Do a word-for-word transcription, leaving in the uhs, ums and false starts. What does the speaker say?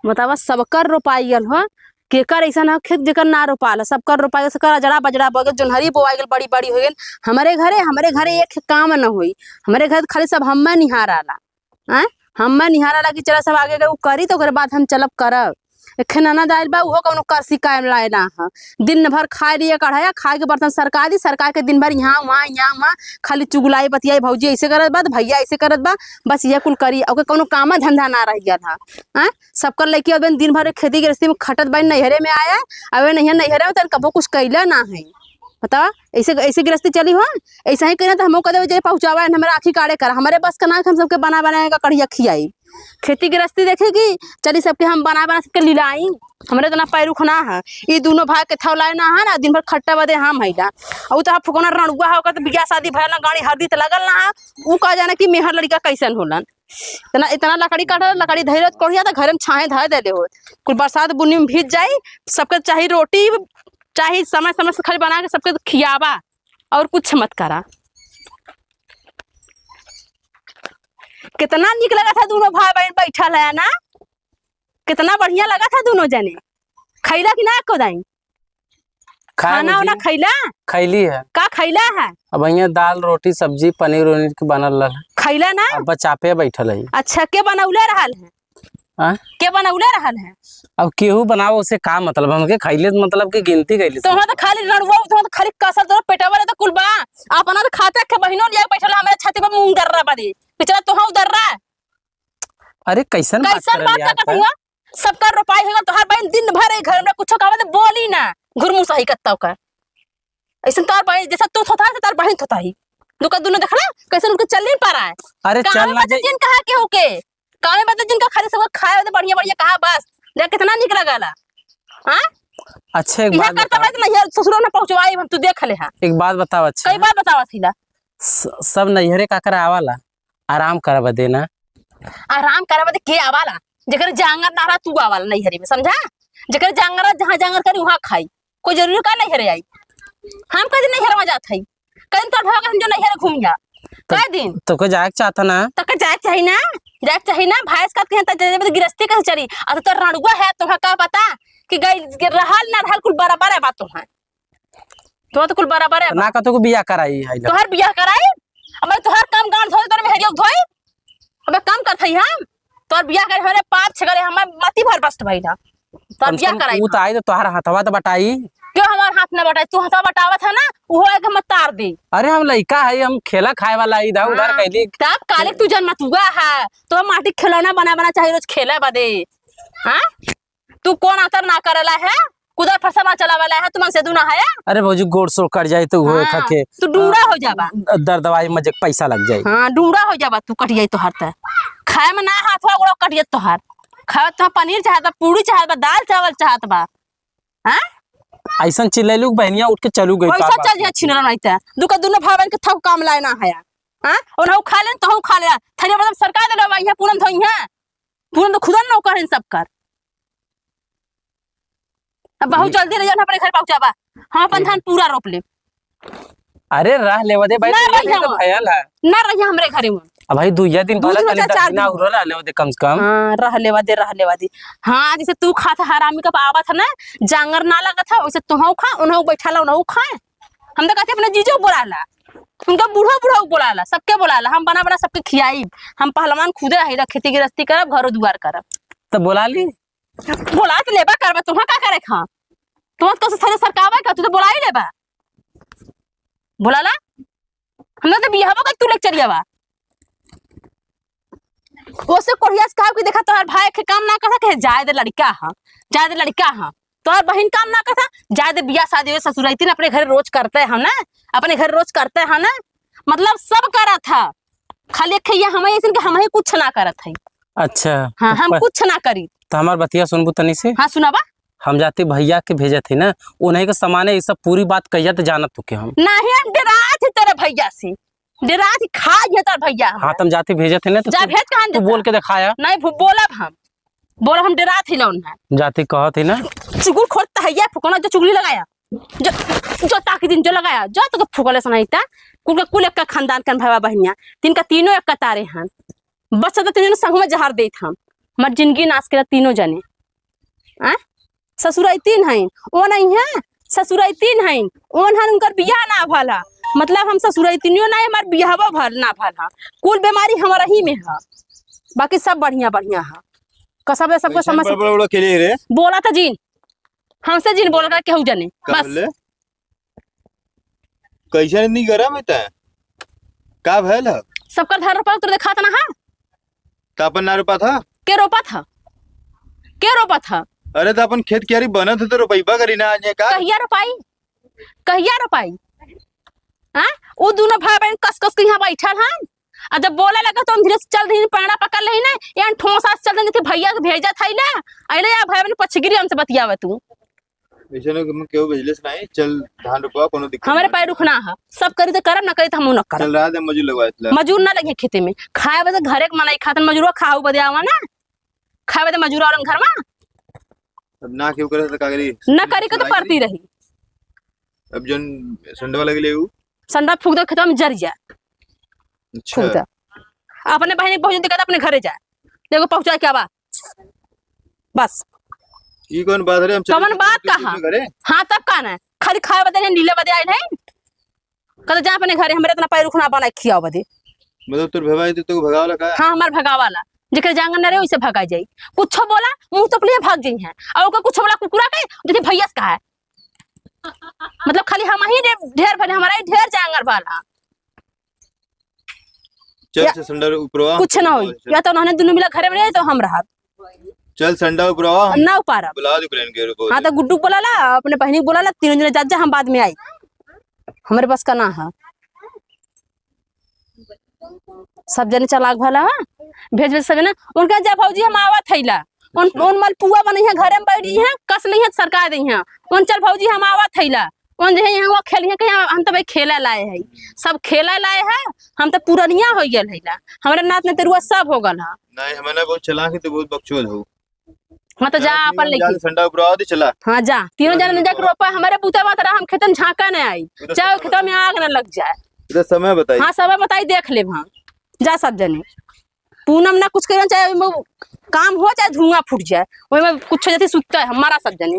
बतावा, सबकर रोपाई गल हो, केकर ऐसन हो खेत जेकर ना रोपाल, सबकर रोपाई गल, सबकर अजड़ा बजड़ा बो गल, जोन्हरी बोआई गल, बड़ी बड़ी हो गल। हमरे घरे, हमरे घरे एक काम न होई, हमरे घरे खाली सब हम्मे निहाराला। आय, हम्मे निहाराला कि चला सब आगे के उ करी, तो ओकरे बाद हम चलब करब। एक ठे ननद आइल बा, उहो कौनो करसी कायम लाए ना ह। दिन भर खाए लिए कढ़ाया, खाए के बर्तन सरका दी, सरका के दिन भर यहाँ वहाँ, यहाँ वहाँ, खाली चुगलाई बतियाई, "भौजी ऐसे करत बा, तो भैया ऐसे करत बा", बस ये कुल करी। ओके कौनो कामा धंधा ना रह गया था। आय, सबकर लइकी अब दिन भर खेती गृहस्थी में खटत बा, नैहरे में आया, अब नैहर, नैहरे में तन कबो कुछ कैला ना है। बतावा, ऐसे, ऐसे गृहस्थी चली हो? ऐसा ही कहिना तो हमहू कह देबे, "जे पहुँचावा, हमरा आँखी काढ़े कर।" हमरे बस का ना, हम सबके बना बना के कढ़िया खियाई। खेती गृहस्थी देखेगी, चली सबके हम बना बना सबके लिलाई। हमरे इतना पैरुख ना है। ई दोनों भाई के थौलाए ना है ना, दिन भर खट्टा बदे हम हैला। और उ तो फुकौना रणुआ होकर तो बियाह शादी भयल ना, गाड़ी हरदी तो लगल ना है। उ कह जाना कि मेहर लड़का कैसन होलन। इतना, इतना लकड़ी काटल, लकड़ी धैले कोढ़िया तो घरे में छाहे धर देले हो। कुल बरसात बुन्नी में भीज जाई, सबके चाही रोटी, चाही समय समय से खाली बना के सबके खियावा, और कुछ मत करा। कितना निक लगा था दोनों भाई बहन बैठल है ना, कितना बढ़िया लगा था दोनों जने। खैला कि ना एको दाई? खाए खाना बुझी। वाना खैला? खैली है। का खैला है? अब यहाँ दाल, रोटी, सब्जी, पनीर उनीर के बनल रहल है। खैला ना? अब बचापे बैठल है। अच्छा, के बनौले रहल है? हाँ? के बनौले रहल है? अब केहू बनाओ, उसे का मतलब? हमके खैले से मतलब कि गिनती कैले से? तोहरा तो खाली रड़ुआ, तोहरा तो खाली कसर, तोहरा पेटवा ले तो कुल बा। अपना तो खाते के बहिनो लिया बैठल है, हमरे छाती पर मुंह दर्रा बदे। बेचारा तोहा उदर्रा। अरे, कैसन बात कैसन करल बात यार, का करत हई? सबका रोपाई हो गल, तोहार बहिन दिन भर ए घर में कुछो कहबे त बोली ना, घुरमुसही कत्ता ओकर। ऐसन तोहार बहिन, जैसे तू थोथा, ऐसे तोहार बहिन थोथाही। दुका दुनो देखला, कैसन उनके चल नहीं पा रहा है। अरे, कामे चल ना बदे जाई। जिन कहा केहू के, कामे बदे जिन का खाली सबका खाए बदे बढ़िया बढ़िया कहा बस, देख कितना निक लगला। हाँ? अच्छा, एक इहे बात करता बताओ। रहे तो नैहर ससुरो ना पहुँचवाई हम, तू देख ले हा। एक बात बताओ, अच्छा। कई बार बतावा थी ला। स-, सब नैहरे का करे आवाला? आराम करे बदे ना। आराम करे बदे के आवाला? जेकर जांगर ना रहा, तू आवाला नैहरे में, समझा? जेकर जांगर रहा, जहाँ जांगर करी, वहाँ खाई। कोई जरूरी का नैहरे आई? हम कई दिन नैहर में जात हई, कई दिन तोर भवा के हम जो नैहर घूमिया, तो, कई दिन? तोके जाए के चाहता ना? तोके जाए के चाही ना, जाए के चाही ना। भैंस का कहीं त जब गिरस्ती कैसे चली? अब तो रणुआ है, तोहे का पता कि गई, कि रहल ना रहल, कुल बराबर है बात तोहे। तोहर तो कुल बराबर है तो ना बा। कतो को बियाह कराई है लोग। तोहर बियाह कराई? अब तोहर काम गांड धोए, तोर मेहरियो धोई। अबे काम करत हई हम। तोहर बियाह करे, हमरे पाप छगले, हमर मती भर बस्ट भइल ह। तोहर कम से बियाह कम कराई ऊ त हम। आई तो तोहर हथवा त बटाई। क्यों हमार हाथ ना बटाई? तू हथवा बटावत है ना, उहो एक हम तार दे। अरे हम लइका है, हम खेला खाए वाला, इधर उधर हाँ, कैली। तब काले तू जन्मतुआ है, तो हम माटी के खिलौना बना बना चाहे रोज खेले बदे। हाँ? तू कौन आतर ना करला है? कुदर फरसा ना चलावला है, तू मन से दूना है? अरे भौजी, गोड़ सोड़ कट जाए तो वो हाँ, खा के, तू डूंडा आ, हो जाबा। दर दवाई में जे पैसा लग जाए। हाँ, डूंडा हो जाबा तू, कट जाए तोहार त। खाए में ना हाथ हो, गोड़ कट जाए तोहार। खाए तो पनीर चाहत बा, पूरी चाहत बा, दाल चावल चाहत बा। हाँ? ऐसन चिल्लैलू कि बहनिया उठ के चलू गई, पैसा का बात चल जाए है? छिनरा नहीं त। दुका दुनो भाई बहन के थक काम लाए ना है। हाँ? उन्हों खा लेन, तोहू खा ले। थरिया मतलब सरकार दे रहा है, पूनम धोई है। पूनम तो खुदन नौकर हैं सब कर। अब बहुत हम्म। जल्दी रहिए, हम अपने घर पहुंचाबा। हम अपन हम्म। धान पूरा रोप ले। अरे रह लेवा दे भाई, ना तू ये रहिया नहीं तो वो। भयल है। ना रहिया हमरे घरे में। अब भाई दुइया दिन दू भला दिन तनी चार दस दिन दिन। और रह लेवा दे कम से कम। हाँ, रह लेवा दे, रह लेवा दे। हाँ, जैसे तू खात हरामी का आवत है ना, जांगर ना लगत है, वैसे तोहू खा, उन्हों बैठाला, उन्हों खाए। हम तो कहते अपने जीजो बोलाला, उनका बूढ़ो बूढ़ो बोलाला, सबके बोलाला। हम बना बना सबके खियाई। हम पहलवान खुदे रही, खेती गृहस्थी करब, घरो दुआर करब। तो बोला ली। बोला तो लेबा करबा, तुहा का करे खा? तुहा तो सारे सरकावे का, तू तो बोला ही लेबा। बोलाला, हम तो बियाहवा का तू लेके चलियावा। ओसे कोढ़िया से कहा कि देखा, तोहर भाई के काम ना कर सके, जाए दे लड़का हा, जाए दे लड़का हा। तोहर बहिन काम ना कर सके, जाए दे, बियाह शादी हो, ससुराइतिन अपने घर रोज करते हैं ना, अपने घर रोज करते हैं ना, मतलब सब करत है। खाली एक खैया हम ऐसन कि हम ही कुछ ना करत है। अच्छा, हाँ, तो हम प-, कुछ ना करी। तो हमार बतिया सुनबू तनी से? हाँ, सुनावा। हम जाते भैया के भेजत है ना, उन्हीं के सामाने ये सब पूरी बात कहिया तो जानत हो के हम। नहीं, हम डरात है तेरे भैया से, डरात है, खा गया तेरे भैया हाँ, हमार। तुम जाते भेजत है ना, तो जा तू, भेज कहाँ तू देता? बोल के दिखाया। नहीं, भू-, बोलब हम, बोलब हम डरात ही लौन है। जाते कहत है ना। चुगल खोर तहैया फुकौना जो चुगली लगाया, जो, जो ताकि दिन जो लगाया, जो तो फुकले सुनाई ता, कुल के कुल एक का खानदान कन भवा बहनिया, तिनका तीनों एक कतारे हन। बस तो तीनों संग में जहर देत हम। हमार जिंदगी नाश केला तीनों जने। आ? ससुरैतिन हईन, ओन अइहें, ससुरैतिन हईन, ओन हन उनकर बियाह ना भल ह। मतलब हम ससुरैतिनियो ना, हमार बियाहबो भल ना भल ह। कुल बीमारी हमरही में ह, बाकी सब बढ़िया बढ़िया ह। कसब है सबको कैसन समझ बड़बड़ उड़बड़ के लिए रे? बोला था जिन, हमसे जिन बोला था केहू जने, का बस। बोले? कैसन इतनी गरम है तै? का भयल ह? सबकर धान रोपा उतर देखात ना है। त अपन ना रोपा था? के रोपत ह? के रोपत ह? अरे त अपन खेत कियारी बनत ह त रोपइबा करी ना आज का? कहिया रोपाई? कहिया रोपाई? हाँ? उ दुनो भाई बहन कस कस के यहाँ बैठल हन। आ जब बोले लगे तो हम धीरे से चल दही, पैड़ा पकड़ लेही ना, यहाँ ठोस से चल दही, भैया के भेजा था ले, अइले या भाई बहन पछगिरी हमसे बतियावे तू। ऐसे ना कि हम केहू भेजले से नहीं, चल धान रोपवा, कोनो दिक्कत हमरे नहीं। पाए रुकना है, सब करी तो करब, ना करी तो हमहू ना करब। चल रहा दे, मजूर लगवा इतला। मजूर ना लगे खेते में, खाए बदे घरे के मनई खातन, मजूरवा खाऊ बदे आवा ना, खाए बदे मजूर और घर में। अब ना केहू करे तो का करी? ना करी के तो सुनाई पड़ती रही। अब जौन संडवा लगे ले उ? संडवा फूक दे, खेतवा में जर जा। अच्छा। फूक दे। अपने बहन के बहुत दिक्कत, अपने घरे जा। देखो पहुँचा क्या बा? बस। ई कौन बात रे? हम चले कौन तो बात तू कहा? अपने घरे? हाँ, तब का ना? खाली खाए बदे नहीं, नीले बदे आए नहीं। कहते जा अपने घरे, हमरे इतना पैर उखना बना खियाओ बदे। मतलब तोर भगाई तो तू भगावला का? हाँ, हमार भगावाला। जेकर जांगर न रहे, ओइसे भगा जाई। कुछो बोला, मुंह तो पलिया भाग जाई हैं। और ओकर कुछो बोला कुकुरा के, जैसे भैया से कहा है। मतलब खाली हम ही ढे-, ढेर भले, हमारा ही ढेर जांगर भला। चल या से संडा उपरवा, हम कुछ ना होई। चल या तो उन्होंने दुनू मिला घरे में रहे तो हम रहब। चल संडा उपरवा, हम ना उपारब। बुला दे प्लेन के ऊपर। हाँ, तो गुड्डू को बुला ला, अपने बहनी को बुला ला, तीनों जने जा, जा, हम बाद में आई। हमरे बस का ना है। सब जने चालाक भला है, भेज भेज सब जने। उनका जा भौजी हम आवत हईला, उन, अच्छा। उन मलपुआ बनइहैं, घरे में बैठ जइहैं, कस लिहैं, सरका दिहैं। उन चल भौजी हम आवत हईला, उन जे है यहाँ वो खेलिहैं, कहीं हम तो भाई खेला लाए है, सब खेला लाए है, हम तो पुरनिया हो गल हईला, हमारे नात नतरुआ सब हो गल है। नहीं, हमारे बहुत चालाक है, तो बहुत बकचोद हो। हाँ, तो जा, जा, अपन तीनों लेके। जाने संडा उपरवा दे, चला। हाँ, जा। तीनों जाने जाके रोपा, हमारे बूता मत रहा, हम खेतन झांका नहीं आई। वो तो चाहे समय खेतवा में बताई। आग ना लग जाए। वो तो समय बताई। हाँ, समय बताई, देख लेब हम। जा सब जने। पूनम ना कुछ करें, चाहे ओइमे काम हो, चाहे धुआं फूट जाए, ओइमे कुछ जैसे सुतता है, हमारा सब जने।